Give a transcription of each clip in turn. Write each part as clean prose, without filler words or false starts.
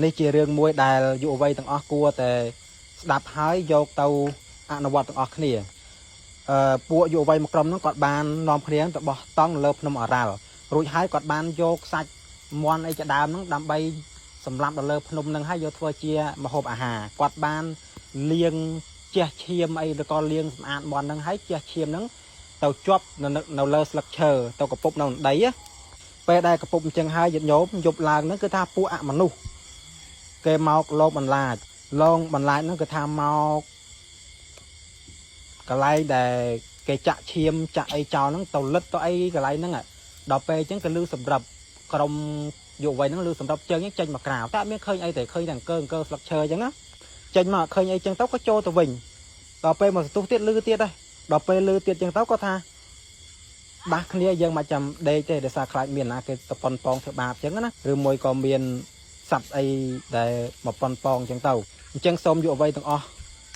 នេះជារឿងមួយដែលយុវវ័យទាំងអស់គួរតែស្ដាប់ហើយយកទៅអនុវត្តទាំងអស់គ្នាអឺពួកយុវវ័យមួយក្រុមហ្នឹងគាត់បាននាំគ្នាទៅបោះតង់លើភ្នំអរ៉ាល់រួចហើយគាត់បានយកសាច់មាន់អីជាដើមហ្នឹងដើម្បីសម្លាប់ដល់លើភ្នំហ្នឹងហើយយកធ្វើជាម្ហូបអាហារគាត់បានលាងជះឈាមអីឬក៏លាងសម្អាតមាន់ហ្នឹងហើយជះឈាមហ្នឹងទៅជាប់នៅនៅលើស្លឹកឈើទៅកពុបនៅដីណាពេលដែលកពុបអញ្ចឹងហើយញាតិញោមយប់ឡើងហ្នឹងគឺថាពួកអមនុស្ស គេមកលោបបន្លាចលងបន្លាចហ្នឹងគឺថាមកកន្លែងដែលគេចាក់ឈាមចាក់អីចោលហ្នឹងទៅលិតទៅអីកន្លែងហ្នឹងដល់ពេលអញ្ចឹងគេលឺសម្រាប់ក្រុមយុវវ័យហ្នឹងលឺសម្រាប់ជើងហ្នឹងចេញមកក្រៅតែអត់មានឃើញអីទេឃើញតែអង្គើអង្គើស្លឹកឈើអញ្ចឹងណាចេញមកឃើញអីអញ្ចឹងទៅក៏ចូលទៅវិញដល់ពេលមកសន្ទុះទៀតលឺទៀតដែរដល់ពេលលឺទៀតអញ្ចឹងទៅក៏ថាដាស់គ្នាយើងមកចាំដេកទេដោយសារខ្លាចមានណាគេទៅប៉ុនប៉ងធ្វើបាបអញ្ចឹងណាឬមួយក៏មាន សត្វអីដែលមកប៉ុនប៉ងអញ្ចឹងទៅអញ្ចឹងសូមយុវវ័យទាំងអស់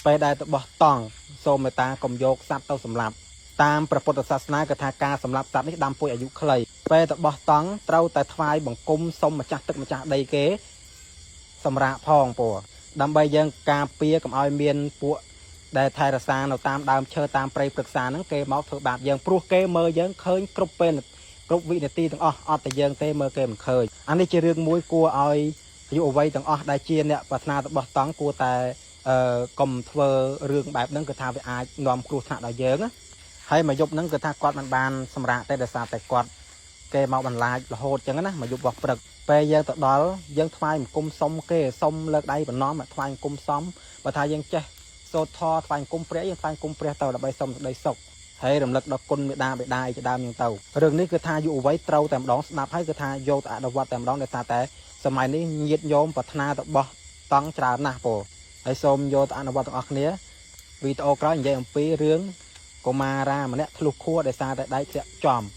ពេលដែលទៅបោះតង់សូមមេត្តាកុំយកសត្វទៅសម្លាប់តាមព្រះពុទ្ធសាសនាគឺថាការសម្លាប់សត្វនេះដាំពុយអាយុខ្លីពេលទៅបោះតង់ត្រូវតែថ្វាយបង្គំសុំម្ចាស់ទឹកម្ចាស់ដីគេសម្រាប់ផងពរដើម្បីយើងការពារកុំឲ្យមានពួកដែលថែរក្សានៅតាមដើមឈើតាមព្រៃព្រឹក្សាហ្នឹងគេមកធ្វើបាបយើងព្រោះគេមើលយើងឃើញគ្រប់ពេលគ្រប់វិនាទីទាំងអស់អត់តែយើងទេមើលគេមិនឃើញអានេះជារឿងមួយគួរឲ្យ យុវវ័យទាំងអស់ដែលជាអ្នកប្រាថ្នាទៅបោះតង់គួរតែអឺកុំធ្វើរឿងបែបហ្នឹងគឺថាវាអាចនាំគ្រោះថ្នាក់ដល់យើងណាហើយមកយប់ហ្នឹងគឺថាគាត់មិនបានសម្រាកទេដោយសារតែគាត់គេមកបន្លាចរហូតចឹងណាមកយប់បោះព្រឹកពេលយើងទៅដល់យើងថ្វាយបង្គំសុំគេសុំលើកដៃបណ្ណំថ្វាយបង្គំសុំបើថាយើងចេះសូត្រធម៌ថ្វាយបង្គំព្រះយើងថ្វាយបង្គំព្រះទៅដើម្បីសុំសេចក្តីសុខហើយរំលឹកដល់គុណមេដាបេដាអីជាដើមចឹងទៅរឿងនេះគឺថាយុវវ័យត្រូវតែម្ដងស្ដាប់ហើយគឺថាយកទៅអនុវត្តតែម្ដងដោយសារតែ សម័យនេះញាតញោមប្រាថ្នាទៅបោះតង់ច្រើនណាស់ពោហើយសូមយកទៅអនុវត្តទាំងអស់គ្នាវីដេអូក្រោយនិយាយអំពីរឿងកុមារាម្នាក់ធ្លុះខួរដោយសារតែដែកធ្លាក់ចំ។